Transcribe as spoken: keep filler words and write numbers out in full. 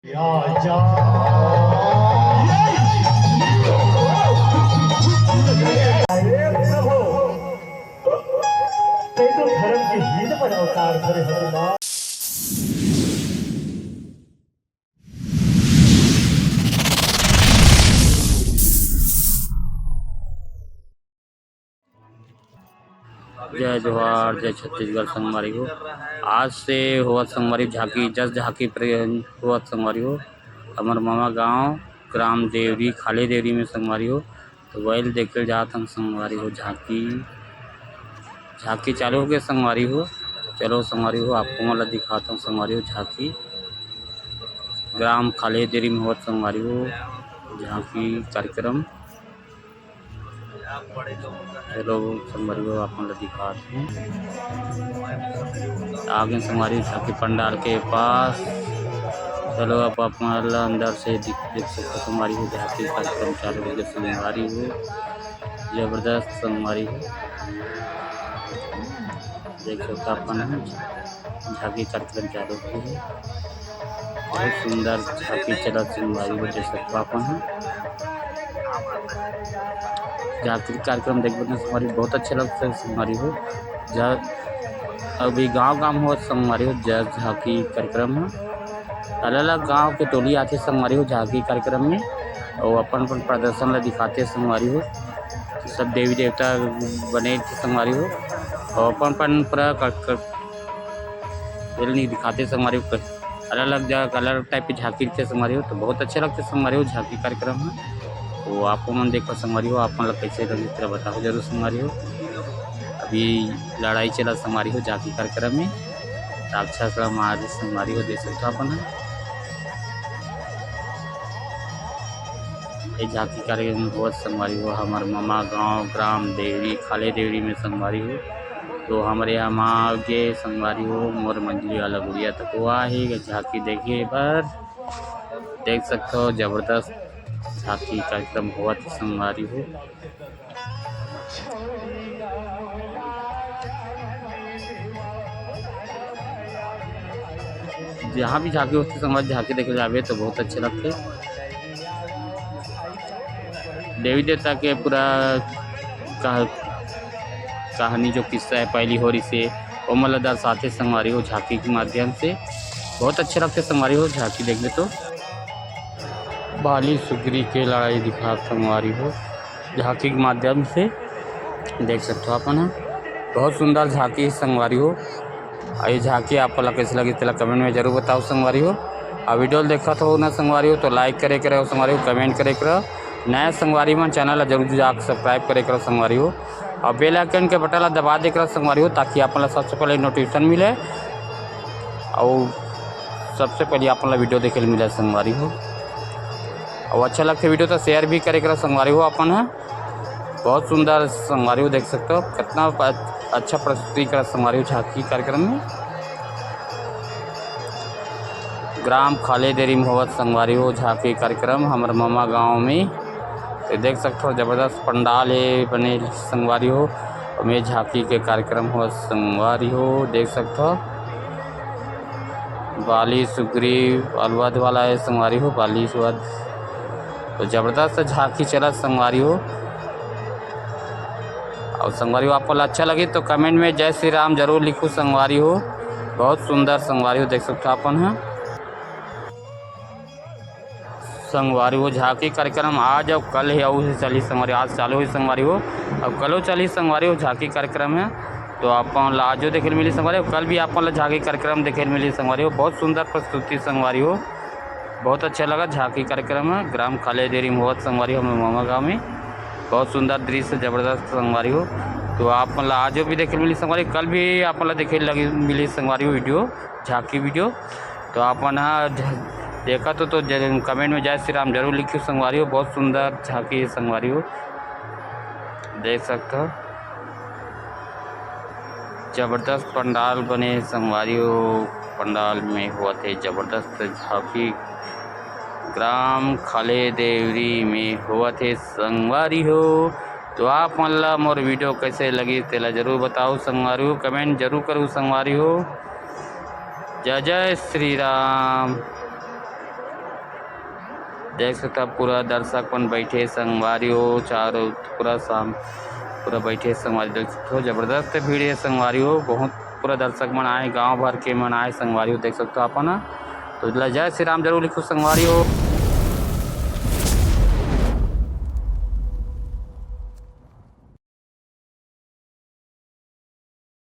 या, या। अरे प्रभु, तैं तो धर्म के हित बर अवतार धरे हनुमान। जय जोहार, जय छत्तीसगढ़ संगवारी हो। आज से होवत संगवारी झांकी, जस झांकी प्रे-, होवत संगवारी हो। हमर मामा गांव, ग्राम देवरी, खाले देवरी में संगवारी हो। तो वही देखे जात हन संगवारी हो झांकी। झांकी चालू हो गए संगवारी हो। चलो संगवारी हो, आपको मन ला दिखाता हूँ संगवारी हो झांकी। ग्राम खाले देवरी में होवत संगवारी हो झांकी कार्यक्रम। चलो संगवारी हो, आप मन ला दिखात हूँ। आगे संगवारी हो झांकी पंडाल के पास। चलो अब आप मन ला अंदर से दिख, देख सकते हो संगवारी हो, झांकी कार्यक्रम चालू हो गए संगवारी हो। जबरदस्त संगवारी हो, देख सकते हो अपन झांकी कार्यक्रम चालू हो गए। बहुत सुंदर झांकी चलत संगवारी हो, देख सकते हो अपन ह। झांकी कार्यक्रम देखबे त संगवारी बहुत अच्छा लगता है संगवारी हो। जा अभी गांव गांव हो संगवारी हो, जा झांकी कार्यक्रम है। अलग अलग गांव के टोली आथे संगवारी हो झांकी कार्यक्रम में, और अपन अपन प्रदर्शन ला दिखाथे संगवारी हो। सब देवी देवता बने थे संगवारी हो, और अपन अपन पूरा क-, क-, ये नहीं दिखाते संगवारी हो, अलग अलग जगह अलग अलग टाइप के झांकी रहिथे संगवारी हो, तो बहुत अच्छा लगथे संगवारी हो झांकी कार्यक्रम ह। तो आप मन देखो संगवारी हो, आप मन ला कैसे लगे तेला बताओ जरूर संगवारी हो। अभी लड़ाई चला संगवारी हो झांकी कार्यक्रम में, राक्षस ला मार संगवारी हो, देख सकते हो अपन ह। ये झांकी कार्यक्रम होवत संगवारी हो, हमर ममा गांव ग्राम देवरी, खाले देवरी में संगवारी हो। तो हमरे हम आ गे संगवारी हो, मोर मंझली वाला गुड़िया तको आ ही झांकी देखे बर। देख सकते हो, जबरदस्त झांकी कार्यक्रम होवत हे संगवारी हो। जहाँ भी झांकी होथे संगवारी, झांकी देखे जाबे तो बहुत अच्छा लगथे। देवी देवता के पूरा कह-, कहानी जो किस्सा है पहली होरी से, ओमन ला दर्शाथे संगवारी हो झांकी के माध्यम से। बहुत अच्छा लगथे संगवारी हो झांकी देखबे तो। बाली सुग्री के लड़ाई दिखात संगवारी हो झांकी के माध्यम से, देख सकते हो अपन ह। बहुत सुंदर झांकी संगवारी हो। और ये झांकी आप ला कैसे लगी तेला कमेंट में जरूर बताओ संगवारी हो। और वीडियो देखत हो ना संगवारी हो तो लाइक करे करो संगवारी हो, कमेंट करे करो। नया संगवारी मन चैनल ला जरूर जाके सब्सक्राइब करे करो संगवारी हो, और बेल आइकन के बटन ला दबा दे करो संगवारी हो, ताकि आप ला सबसे पहले नोटिफिकेशन मिले और सबसे पहले आप ला वीडियो देखे मिले संगवारी हो। और अच्छा लगते वीडियो तो शेयर भी करे करो संगवारी हो अपन ह। बहुत सुंदर संगवारी हो, देख सकते हो कितना प-, अच्छा प्रस्तुति करा संगवारी हो झांकी कार्यक्रम में। ग्राम खाले देरी में होवत संगवारी हो झांकी कार्यक्रम हमर ममा गांव में। तो देख सकते हो जबरदस्त पंडाल है बने संगवारी हो, ओमे झांकी के कार्यक्रम होवत संगवारी हो, देख सकते हो। बाली सुग्रीव अलवध वाला है संगवारी हो, बाली सुवध। तो जबरदस्त झांकी चलत संगवारी हो। और संगवारी हो, आप ला अच्छा लगी तो कमेंट में जय श्री राम जरूर लिखू संगवारी हो। बहुत सुंदर संगवारी हो, देख सकते हो अपन ह। संगवारी हो, झांकी कार्यक्रम आज और कल है, अउ चलही संगवारी, आज चालू होही संगवारी हो, अब कलो चलही संगवारी हो झांकी कार्यक्रम है। तो आप ला आजो देखे मिली संगवारी हो, कल भी आप ला झांकी कार्यक्रम देखे मिली संगवारी हो। बहुत सुंदर प्रस्तुति संगवारी हो, बहुत अच्छा लगा झांकी कार्यक्रम है। ग्राम खाले देरी में होवत संगवारी हो, हमर ममा गांव में बहुत सुंदर दृश्य, जबरदस्त संगवारी हो। तो आप ला आजो भी देखे मिली संगवारी, कल भी आप ला देखे लगी मिली संगवारी हो वीडियो, झांकी वीडियो। तो आप मन ह झ-, देखत हो तो ज-, कमेंट में जय श्री राम जरूर लिखियो संगवारी हो। बहुत सुंदर झांकी है संगवारी हो, देख सकते हो। जबरदस्त पंडाल बने हे संगवारी हो, पंडाल में होवत हे जबरदस्त झांकी, ग्राम खाले देवरी में होवत हे संगवारी हो। तो आप मन ला मोर वीडियो कैसे लगी तेला जरूर बताओ संगवारी हो, कमेंट जरूर करू संगवारी हो। जय जय श्री राम। देख सकत हो पूरा दर्शक मन बैठे संगवारी हो, चारों पूरा शाम पूरा बैठे संगवारी, देख सकत हो जबरदस्त भीड़ हे संगवारी हो। बहुत पूरा दर्शक मन आए, गांव भर के मन आए संगवारी हो, देख सकत हो अपन ह। तो ला जय श्री राम जरूर लिखो संगवारी हो।